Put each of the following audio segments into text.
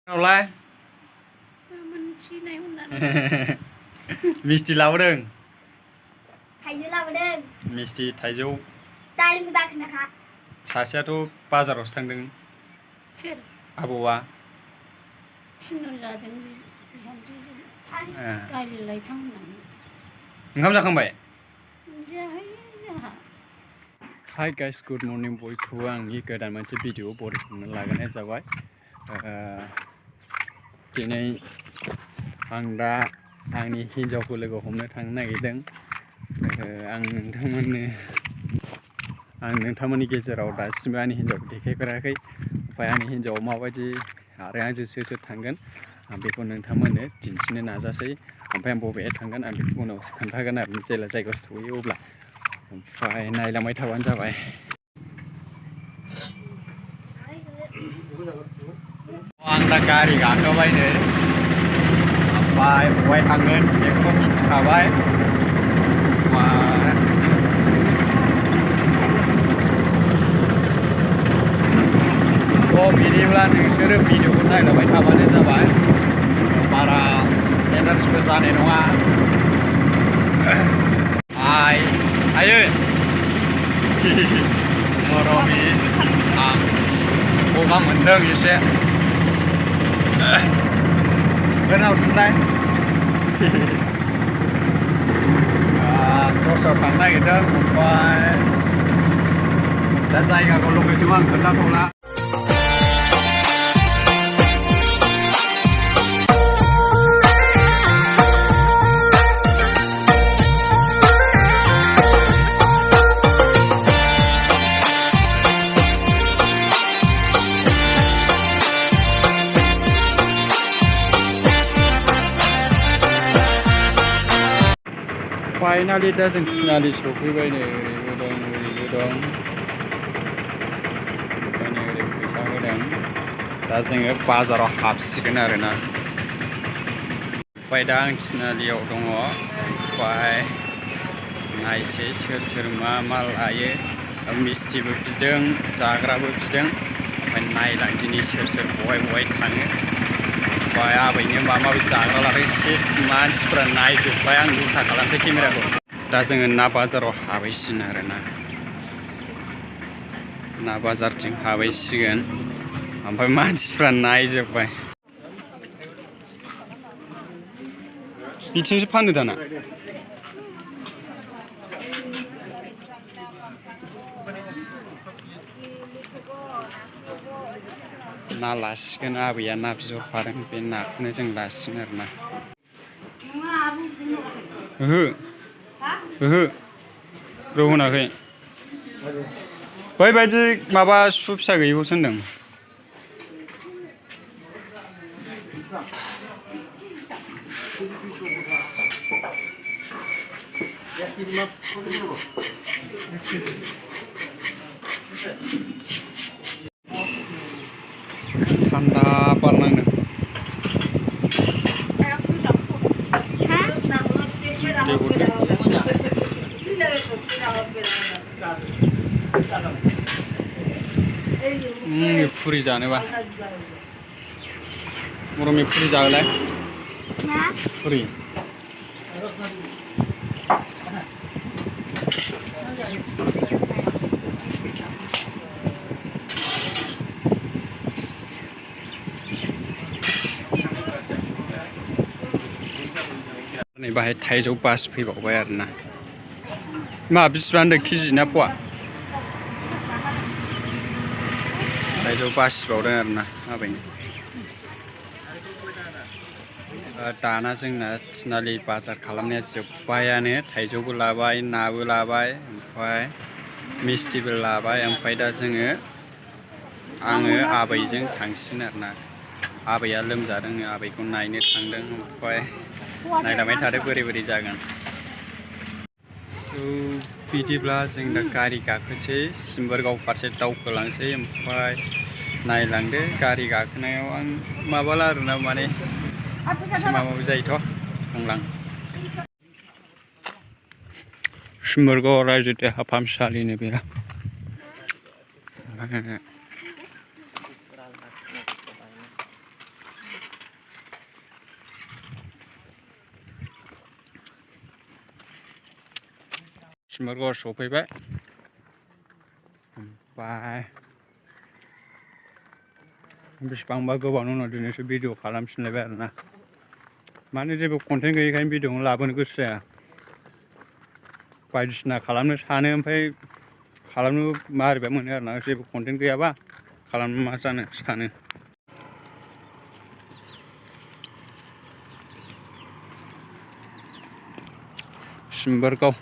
Oleh Misti lwmjadwng Misti taijौ सासेयाथ' बाजारावसो थांदों आबौआ ओंखाम जाखांबाय हाय गाइस गुड मर्निं बयखौबो आंनि गोदान मोनसे भिडिअ बरिखांनो लागायनाय जाबाय दिनै आं दा आंनि हिन्जावखौ लोगो हमनो थांनो नागिरदों आं नोंथांमोननि गेजेराव दासिमबो आंनि हिन्जावखौ देखायफेराखै ओमफ्राय आंनि हिन्जावआ माबायदि आरो आंजों सोर सोर थांगोन आं बेखौ नोंथांमोननो दिन्थिनो नाजासै ओमफ्राय आं बबेहाय थांगोन आं बेखौ उनावसो खोन्थागोन आरो जेब्ला जायगायाव सहैयो अब्ला ओमफ्राय नायलांबाय थाबानो जाबाय आं दा गारि गाखोबाय नै ओमफ्राय बहाय थांगोन बेखौ मिथिखाबाय बिदिब्ला नोंसोरो भिडिअखौ नायलांबाय थाबानो जाबाय बारा एनार्जिबो जानाय नङा आयै मरमि आं गगा मोनदों एसे गोनावथुलाय दस्रायाव थांनो नागिरदों ओमफ्राय दा जायगाखौ लकेसनखौ आं खोन्थाथ'ला फाइनालि दा जों थिनालि सफैबाय नै ओरैबो दं ओरैबो दं ओंखायनो ओरै फैसा होदों दा जोङो बाजाराव हाबसिगोन आरोना ओमफ्राय दा आं थिनालियाव दङ ओमफ्राय नायसै सोर सोर मा मा लायो मिस्थिबो बिदों जाग्राबो बिदों ओमफ्राय नायलां दिनै सोर सोर बहाय थाङो ओमफ्राय आबैनो माबा माबि जाग्रा लादों एसे मानसिफ्रा नायजोब्बाय आं उल्था खालामसै केमेराखौ दा जोङो ना बाजाराव हाबहैसिगोन आरोना ना बाजारथिं हाबहैसिगोन ओमफ्राय मानसिफ्रा नायजोब्बाय बिथिंसो फानो दाना ना लासिगोन आबैया ना बिहरफादों बे नाखौनो जों लासिगोन आरोना ओहो रौ होनाखै बैबायदि माबा सु फिसा गैयिखौसो होनदों थान्दा बार नांदों फुरि जानोबा मरमि फुरि जागोनलाय फुरि नै बाहाय थाइजौ बास फैबावबाय आरोना मा बिसिबां होनदों केजि ना फवा थाइजौ बासिबावदों आरोना आबैनो दाना जोंना थिनालि बाजार खालामनाया जोब्बायानो थाइजौबो लाबाय नाबो लाबाय ओमफ्राय मिस्थिबो लाबाय ओमफ्राय दा आङो आबैजों थांसिगोन आरोना आबैया लोमजादों आबैखौ नायनो थांदों ओमफ्राय नायलांबाय थादो बोरै जागोन बिदिब्ला जों दा गारि गाखोसै सिम्बोरगाव फारसे दावखोलांसै ओमफ्राय नायलांदो गारि गाखोनायाव आं माबाला आरोना माने एसे माबाबो जायोथ' बुंलां सिम्बोरगाव रायजो देहा फाहामसालिनो बे सिमबोरगाव सफैबाय ओमफ्राय बेसेबांबा गोबावनि उनाव दिनैसो भिडिअ खालामफिनलायबाय आरोना माने जेबो कन्टेन्ट गैयैखायनो भिडिअखौनो लाबोनो गोसो जाया बायदिसिना खालामनो सानो ओमफ्राय खालामनो मारैबा मोनो आरोना जेबो कन्टेन्ट गैयाबा खालामनो मा जानो सानो सिमबोरगाव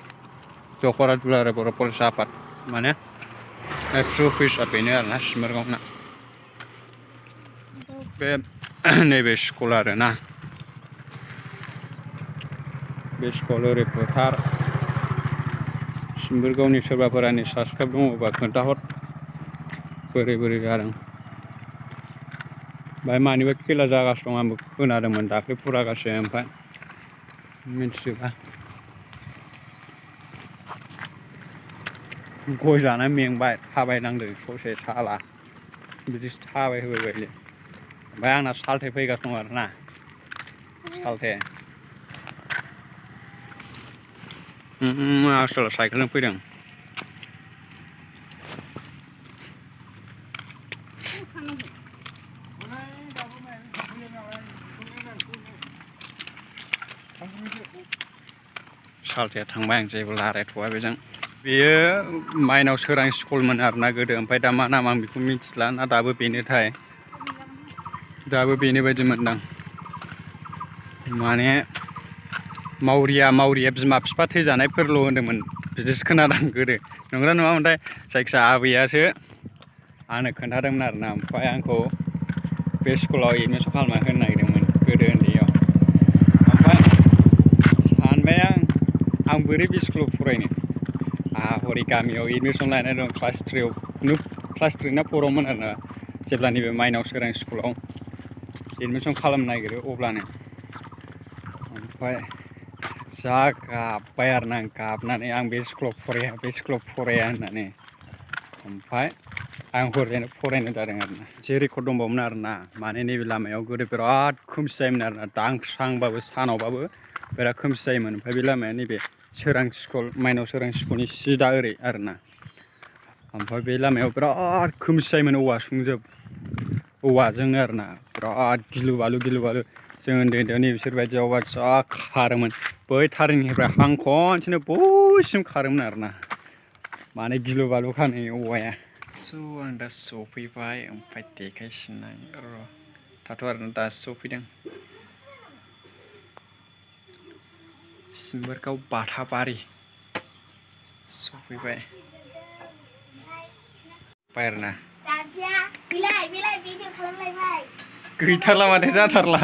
दख'रा दुलाराय बर' फरायसा आफाद माने एबसु अफिसआ बेनो आरोना सिमबोरगावना बे नैबे स्कुल आरोना बे स्कुल ओरै फोथार सिमबोरगावनि सोरबाफोर आंनि साबसक्राइब दङबा खोन्थाहर बोरै बोरै जादों बाहाय मानिबा खेला जागासिनो दं आंबो खोनादोंमोन दाख्लै फुरागासे ओमफ्राय मिन्थिजोबा गय जानानै मेंबाय थाबायनांदों ससे साला बिदिसो थाबायहोबायलै ओमफ्राय आंना सालथे फैगासिनो दं आरोना सालथे आसोल साइकेलजों फैदों सालथेया थांबाय आं जेबो रायलायथ'वा बेजों बेयो माइनाव सोरां स्कुलमोन आरोना गोदो ओमफ्राय दा मा नाम आं बेखौ मिथिला ना दाबो बेनोथाय दाबो बेनो बायदि मोनदां माने मावरिया बिमा बिफा थैजानायफोरल' होनदोंमोन बिदिसो खोनादों गोदो नंगौना नङामोनथाय जायखिया आबैयासो आंनो खोन्थादोंमोन आरोना ओमफ्राय आंखौ बे स्कुलाव एडमिसन खालामना होनो नागिरदोंमोन गोदो उन्दैयाव ओमफ्राय सानबाय आं बोरै बे स्कुलाव फरायनो हरै गामियाव एडमिसन लानाय दं क्लास 3 ना 4आवमोन आरोना जेब्ला नैबे माइनाव सोरां स्कुलाव एडमिसन खालामनो नागिरो अब्लानो ओमफ्राय जा गाबबाय आरोना आं गाबनानै आं बे स्कुलाव फराया होननानै ओमफ्राय आं हरैनो फरायनाय जादों आरोना जे रेकर्ड दंबावोमोन आरोना माने नैबे लामायाव गोदो बिराद खोमसि जायोमोन आरोना दांस्रांबाबो सानावबाबो बिराद खोमसि जायोमोन ओमफ्राय बे लामाया नैबे सोरां स्कुल माइनाव सोरां स्कुलनि सिदा ओरै आरोना ओमफ्राय बे लामायाव बिराद खोमसि जायोमोन औवाजोंनो आरोना बिराद गिलु बालु जों उन्दै उन्दैयाव बिसोर बायदियावबा जा खारोमोन बै थारिनिफ्राय हां खनसेनो बयसिम खारोमोन आरोना माने गिलु बालु खानाय औवाया आं दा सफैबाय ओमफ्राय देखायसिननाय र' थाथ' आरोना दासो सफैदों सिमबोरगाव बाथाबारि सफैबाय आरोना गैथारला माथो जाथारला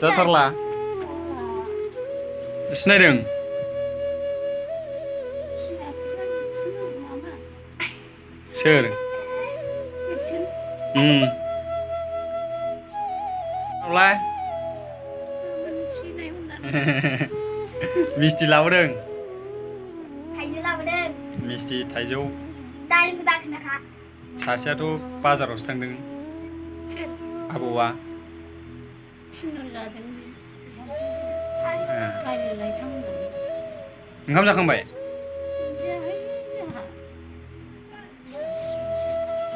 जाथारला सिनायदों सोर मिस्थि लाबोदों मिस्थि थाइजौ सासेयाथ' बाजारावसो थांदों आबौआ ओंखाम जाखांबाय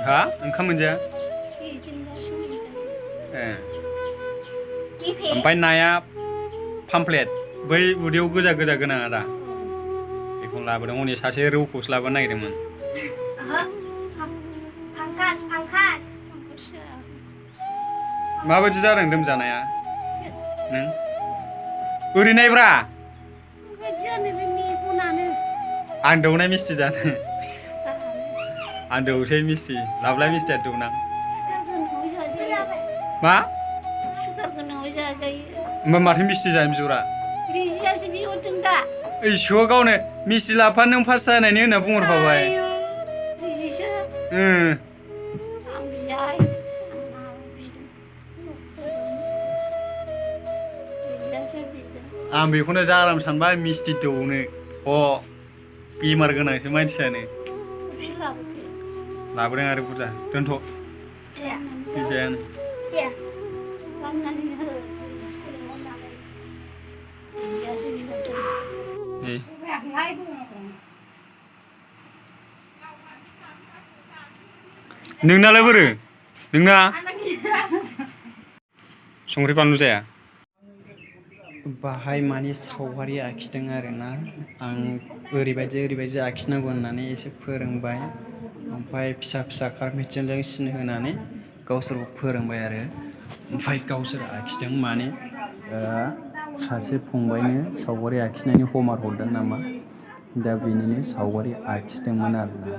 हा ओंखाम मोनजाया ओमफ्राय नाया पामप्लेट बै उदैयाव गोजा गोनाङा दा बेखौनो लाबोदों हनै सासे रौखौसो लाबोनो नागिरदोंमोन माबायदि जादों लोमजानाया नों ओरै नायब्रा आं दौनाय मिस्थि जानो आं दौसै मिस्थि लाबोलाय मिस्थिया दौना मा होमबा माथो मिस्थि जानो बिहरा इस'आ गावनो मिस्थि लाबोफा नों पास जानायनि होनना बुंहरफाबाय आं बेखौनो जाराम सानबाय मिस्थि दौनो बेमार गोनांसो मानसियानो लाबोदों आरो बुरजा दोनथ' फैजायानो नोंनालाय बोरो नोंना संख्रि बानलु जाया बाहाय माने सावगारि आखिदों आरोना आं ओरैबायदि आखिनांगौ होननानै एसे फोरोंबाय ओमफ्राय फिसा फिसा कार्पेटजों सिन होनानै गावसोरखौ फोरोंबाय आरो ओमफ्राय गावसोर आखिदों माने सासे फंबायनो सावगारि आखिनायनि हमार हरदों नामा दा बेनिनो सावगारि आखिदोंमोन आरोना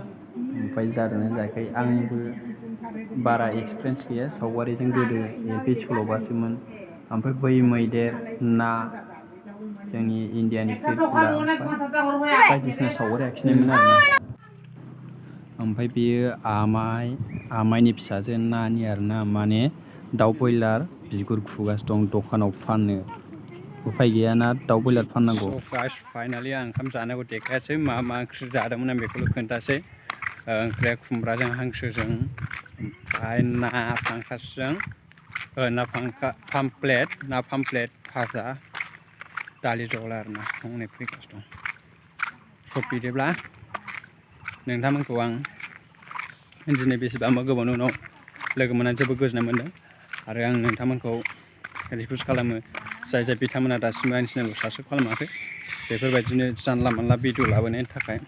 ओमफ्राय जादोंना जायाखै आंबो बारा एक्सपिरियेन्स गैया सावगारिजों गोदो एल.पि. स्कुलावबासोमोन ओमफ्राय बै मैदेर ना जोंनि इण्डियानि फ्लेगफोरा बायदिसिना सावगारि आखिनायमोन आरोना ओमफ्राय बेयो आमाइनि फिसाजो नानि आरोना माने दाउ बयलार बिगुर खुगासिनो दं दखानाव फाननो उफाय गैयाना दाउ बयलार फाननांगौ फाइनालि आं ओंखाम जानायखौ देखायासै मा ओंख्रि जादोंमोन आं बेखौल' खोन्थासै ओंख्रिया खुमब्राजों हांसोजों ओमफ्राय ना फांखासजों ना पामप्लेट भाजा दालि जहल आरोना संनाय फैगासिनो दं बिदिब्ला नोंथांमोनखौ आं दिनै बेसेबांबा गोबावनि उनाव लोगो मोननानै जोबोद गोजोननाय मोन्दों आरो आं नोंथांमोनखौ रिकुवेस्ट खालामो जाय बिथांमोना दासिमबो आंनि चेनेलखौ साबस्क्राइब खालामाखै बेफोरबायदिनो जानला मानला भिडिअ लाबोनायनि थाखाय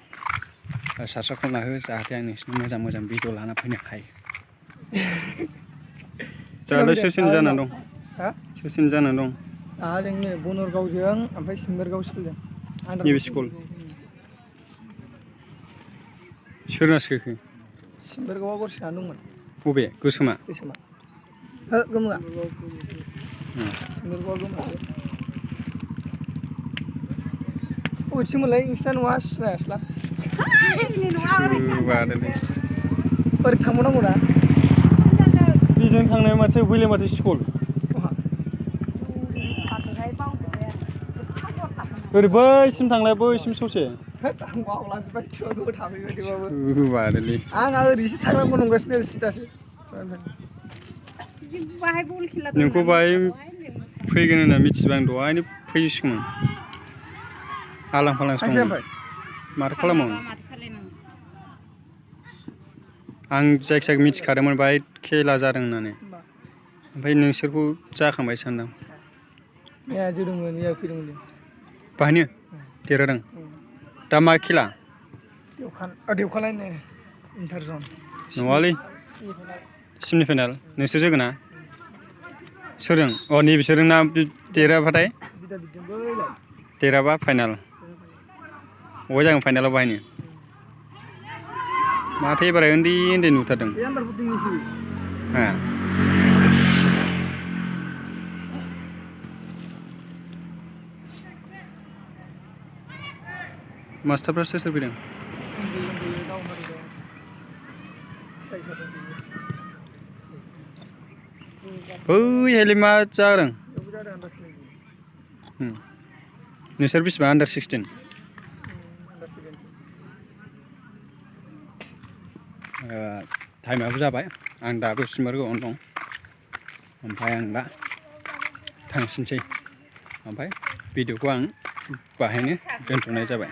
साबस्क्राइब खालामना हो जाहाथे आं नोंसिनि मोजां भिडिअ लाना फैनो हायो जोंहालाय सोरसिन जानानै दं सोरसिन जानानै दं जोंनि बनरगावजों ओमफ्राय सिम्बोरगाव स्कुलजों नैबे स्कुल सोरना सोखो सिम्बोरगावआ गरसेना दंमोन बबे गोसोमा गोमोआ सिम्बोरगावआ गोमो बबेथिंमोनलाय नोंसिना न'आ सिनायास्ला ओरै थांबावनांगौ ना बेजों थांनाय माथो बैलाय माथो स्कुल ओरै बैसिम थांलाय बैसिम ससे आंहा ओरैसो थांनांगौ नंगासिनो सिदासो नोंखौ बाहाय फैगोन होनना मिथिबा आं दहायनो फैसिगौमोन आलां फालांसो दं माथो खालामो आं जायखिजाया मिथिखादोंमोन बाहाय खेला जादों होननानै ओमफ्राय नोंसोरखौ जाखांबाय सानदां बाहायनो देरहादों दा मा खेला नङालै सेमि फाइनाल नोंसोर जोगोना सोरजों नैबिसोरजों ना देरहाबाथाय देरहाबा फाइनाल बबेहाय जागोन फाइनालाव बाहायनो माथो एबार उन्दै नुथारदों मास्टारफ्रा सोर फैदों बैहायलाय मा जादों नोंसोर बेसेबां आन्डार 16 टाइमाबो जाबाय आं दाबो सिम्बोरगावआवनो दं ओमफ्राय आं दा थांफिनसै ओमफ्राय भिडिअखौ आं बाहायनो दोनथ'नाय जाबाय